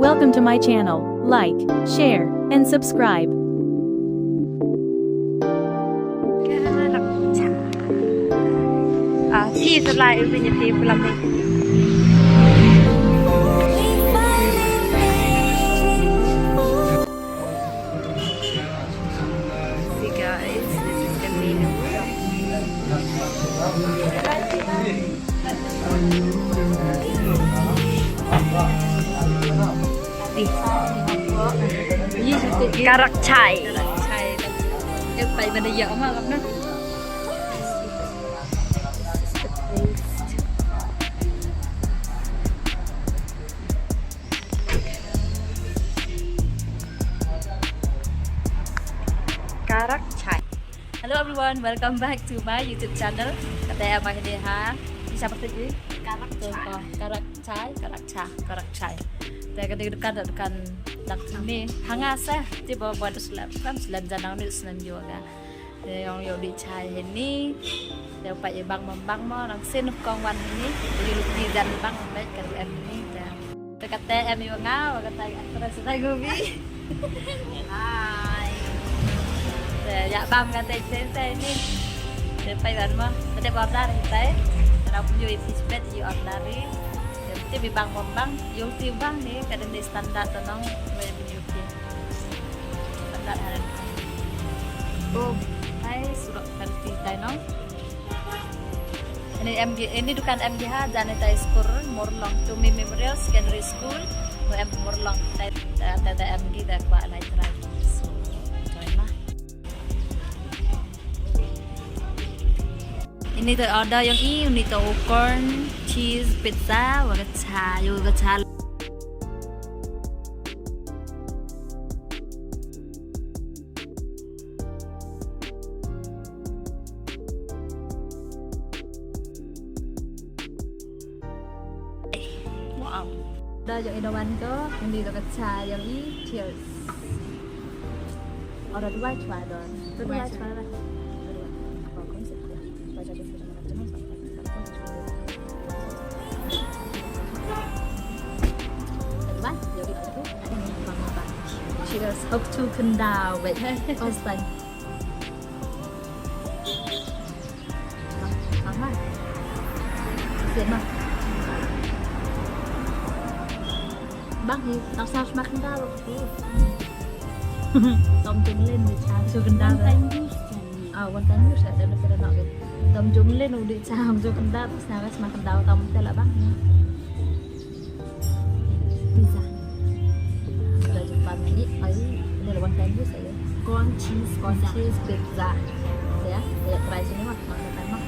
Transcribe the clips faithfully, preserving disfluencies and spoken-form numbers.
Welcome to my channel. Like, share, and subscribe. Ah, tea supply, uvin tea pulam ni. See guys, this is the menu. Karak chai. Karak chai. Em, pai mana ya ma lam na. Karak chai. Hello everyone, welcome back to my YouTube channel. Kata em hi ha. Isa pati ji? Karak chai. Karak chai, karak chai, karak chai. Te ka dei dukan, dukan dak ni. Hanga sa, ti ba ba dus lap kan selam janang ni selam yoga. Te ong yoh di chai hini. Te pat i bang mambang mo nang sin kong wan hini. Yoh di jan bang mai kan em ni. Te Te kata em ïa nga, wa kata actress da gubi. Hai. Te ïa bam kata sen sen ni. Te pai ban ma, kata order ni tai. Kata pun ïa ipis bet ïa order ni. Te te bi bang bang bang, ïa ti bang ni, kata ni standard tu nong, ïa pun ïa ti. Standard hari. Oh, hai, surok kan ti tai nong. Ini M G, ini dukan M G ha, jan ita skul Murlong, Tumi Memorial Secondary School, tu em Murlong, ta ta ta M G da kwa lai trai. So, join ma. Ini tu order yang i, ini tu corn, cheese, pizza, wa ka cha, yu ka cha. Wow. Da jong i da wan ko, ini da ka cha jong i, cheers. Ora duwai chwa don. Duwai chwa. Cheers. Hope to kyndaw. Wait. First time. Bang, bang, bang. Sian bang. Bang hi, tang sa smack kyndaw. Tom jong len ni cha su kyndaw. One time use. Ah, one time use, ada na pera nak. Tom jong len u di cha su kyndaw, sa smack kyndaw tom te la bang. Pizza. Sudah jumpa lagi. Ai, ini lawan time tu saya. Corn cheese, corn cheese pizza. Ya, saya try sini mah, makan mah.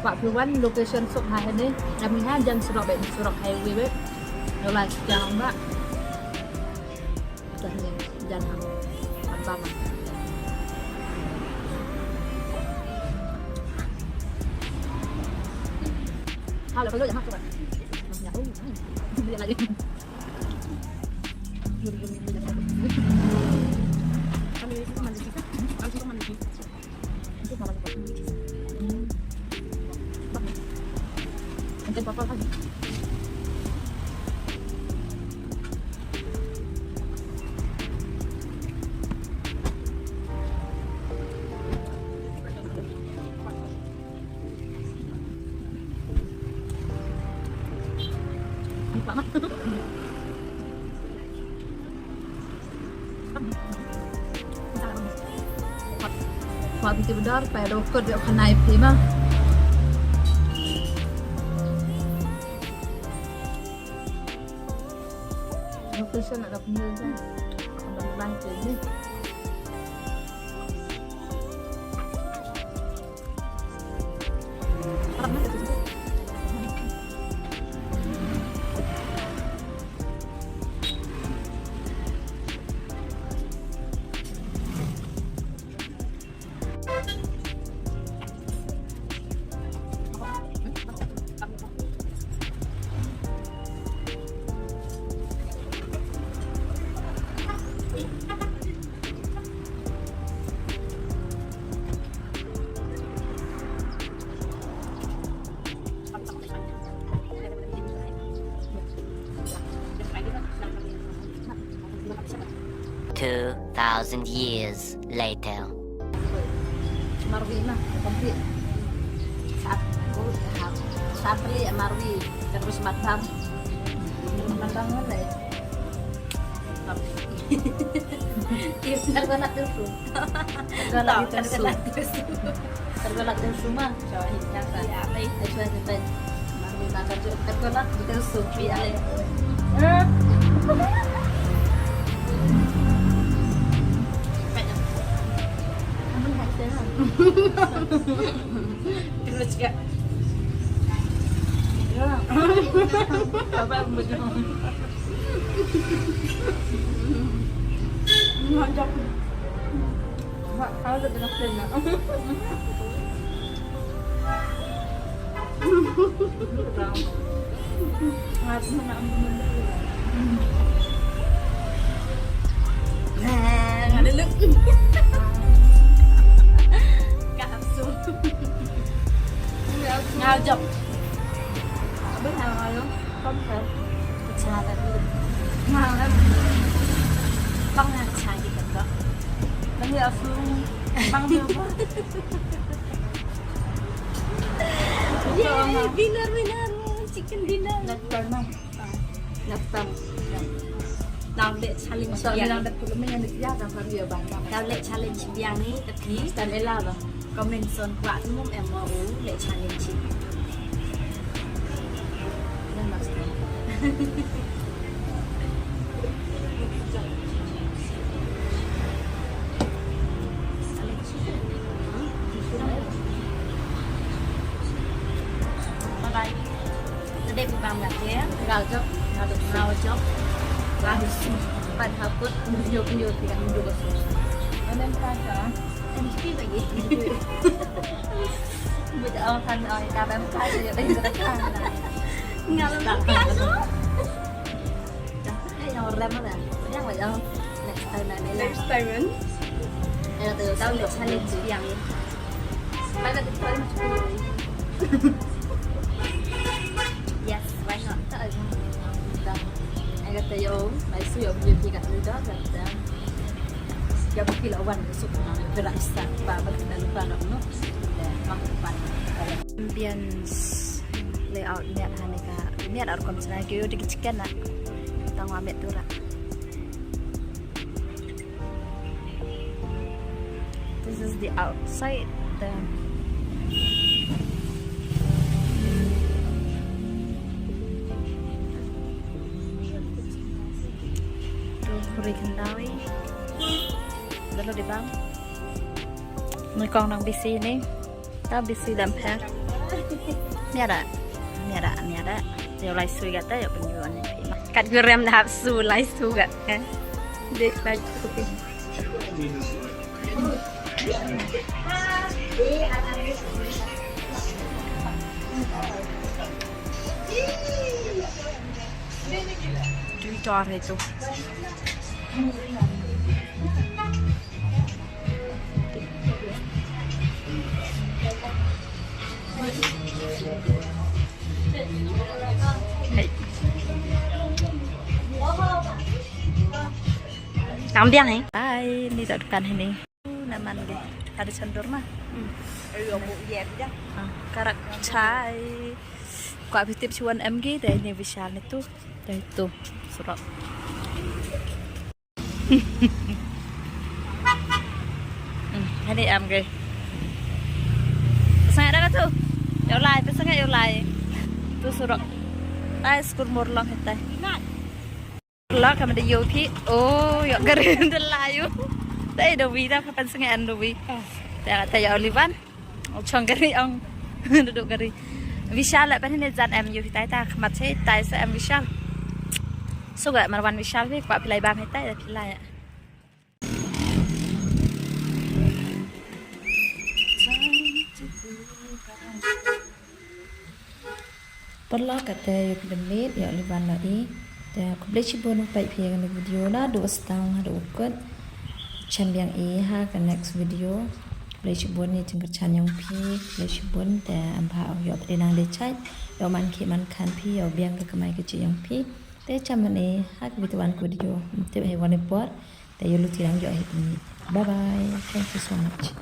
Pak Piwan location suk ha hene. Kami ha jan surok be, surok highway be. Yola jang ba. Dah ni jan ha. Apa mah? Kalau kalau jangan coba. Ya, oh, hmm. Dia lagi. Kami itu mana kita? Kami itu mana kita? Wat ti bedar pa do kot yo khanai phi ma. Location ada punya kan. Ada mulai ni. thousand years later. Marwi mah, complete. Sat, sat ri Marwi, terus matam. Terus matam mana ya? Terus nak terus. Terus nak terus. Tergolak terus rumah. Cawai nyata. Ya, baik. Cawai nyata. Mami makan tu tergolak terus rumah. Ya, baik. Terus ya. Ya. Apa yang betul? Mantap. Ngajak. Abin yang lalu. Pang sa. Pecah tadi. Nah, kan. Pang yang pecah gitu, Kak. Nanti langsung pang dia apa? Yeay, winner, winner. Chicken dinner. Next time, ah. Next time. Tau leh challenge biang. Tau leh challenge biang. Tau leh challenge biang ni, tapi next time ela ba. Comment zone kwah tu mum em mo u leh challenge. Next time. Bye bye. Tadi phi bam kat te. Ngau jop. Ngau jop. Ngau jop. Ngau jop. Pan haput. Ndio ndio tidak ndio bos. Anem kata. Em pi bagi. Buat awak kan awak tak bam kata ya bagi kata. Ngau bam kata. Hey, yang orang mana? Yang mana? Next time, next time, kan? Ayo, tu, tahu tak challenge yang ni? Mana tu paling macam ni? Yes, why not? Tak ada. Ang kata yo, may suyo, yung pigat nito, kata. Kaya bukila wan, gusto ko na, pero isa, pa, balik na lupa na, no? Kaya, makapal. Ambience layout miat ha ne ka miat ar kom sna ki udi ki chicken na tang wa miat tura. This is the outside. The tu khuri kyndawi. Lalu di bang. Ni kong nang bisi ni. Ta bisi dam pher. Miara. Miara, miara. Yo lai sui gata yo penyu ni. Kat gurem dap su lai su gat. Dek lai su. Dui tor itu. Nang biang eh. Ai, ni tak dukan ini. Naman ge. Ada sandur mah. Hmm. Ayo bu ye dah. Karak chai. Kwa bitip chuan M G dai ni Vishal ni tu. Dai tu. Surok. Hani am ge. Sangat dah tu. Yo lai, tu sangat yo lai. Tu surok. Tai skur murlong hitai. Lo ka mada yo phi. Oh, yo gari de lai yo. Tai do wi da pa pan sangat an do wi. Tai yo liban. Chong gari ong. Duduk gari. Vishal la pan ne jan em yu hitai ta khmat hitai sa em Vishal. So ga marwan Vishal bi kwa pilai bam hitai da pilai. Paralok kata ïa phi da miet ïa u Liban la i. Te khublei shibun ba peit phi ïa kane ka video naduh ba sdang haduh ba kut. Chem biang i ha ka next video. Khublei shibun ïa jingkyrshan jong phi. Khublei shibun te em bha ïa u pdeng nang dei chait ïa u man ki man khan phi ïa u biang ka kamai ka jingim jong phi. Te chem mane ha ka video wan ka video. Tip hei wan i por. Te ïa lut ïa ngi ïa hi. Bye bye. Thank you so much.